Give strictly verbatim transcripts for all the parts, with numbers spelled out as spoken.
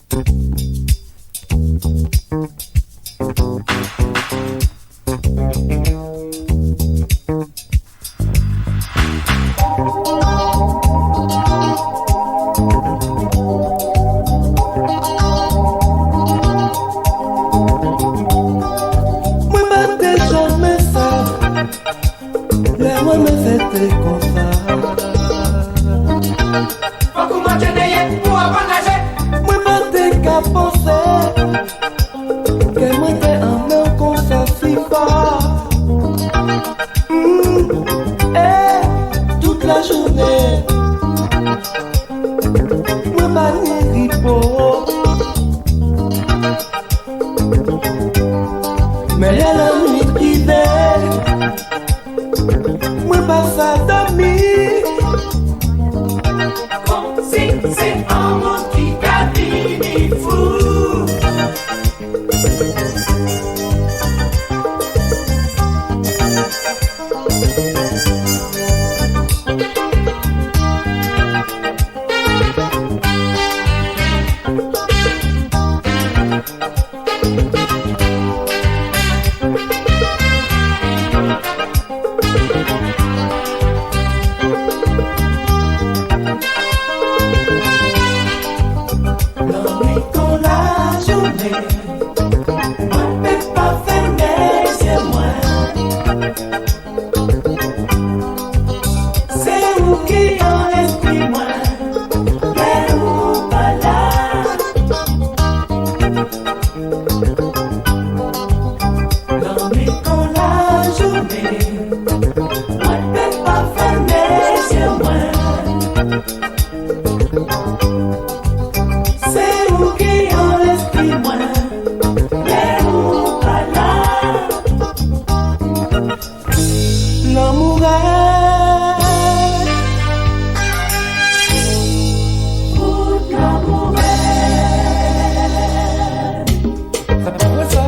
Mwen pa te janmen sav lè mwen men se te konsa. Fòk ou manje dèyè pou w aprann naje. Mwen pa te ka panse ke mwen te enmen w konsa si fò. Mm, eh, tout lajounen mwen pa ni ripo. Men lè lannwit rive, mwen pa sa dòmi. Kòmsi se anmou ki ka vini fou. Lannwit kon lajounen, mwen pe pa fèmen zye mwen. Se ou ki an lespri mwen, lè ou pa la. Lannwit kon lajounen, mwen pe pa fèmen zye mwen. Se ou ki an lespri mwen, lè ou pa la. Lanmou rèd. Fout lanmou rèd. Sa pa vre sa?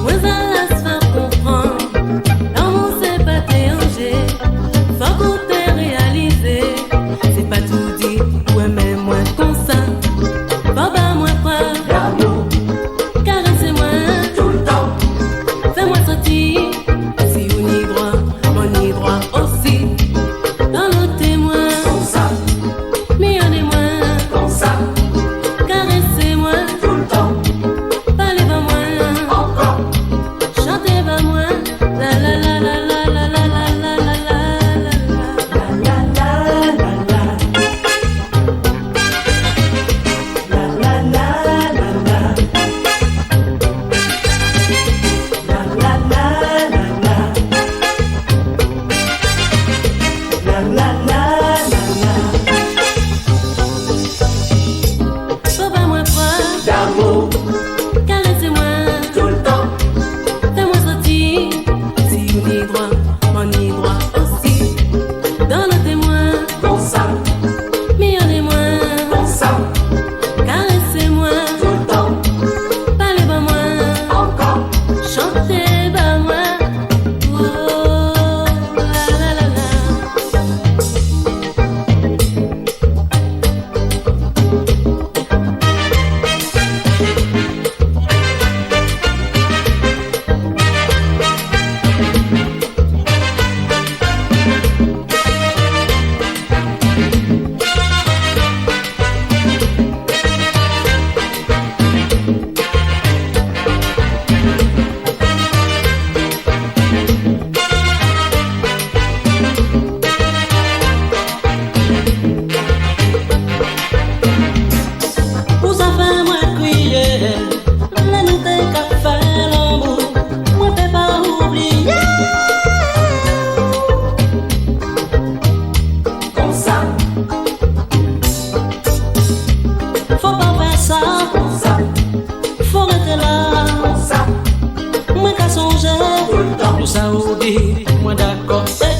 Mwen Zaras fè w konprann, lanmou se pa te yon je, fòk ou te reyalize, se pa tou di ou renmen mwen konsa, fò ba mwen prèv, lanmou, karese mwen, toultan, fè mwen santi, si ou ni dwa, mwen ni dwa osi, dolote mwen, konsa. Miyone mwen, konsa. Karese mwen, toultan. Pale ban mwen, ankò. Chante ban mwen, la la la. La, la, la, la, la. La, la, la, la, la. Fò ba mwen prèv damou. Karese mwen toultan. Fè mwen santi si ou ni dwa, mwen ni dwa osi. Dolote mwen konsa. Miyone mwen konsa. Karese mwen toultan. Pale ban mwen ankò. Chante ban mwen. Oh, la, la, la, la. Ou sa fè mwen kriye, lè nou te ka fè lanmou, mwen te pa oubliye. Konsa. Fò pa fè sa. Konsa. Fò rete la. Konsa. Mwen ka sonje. Toultan. Pou sa ou di, mwen dakò. E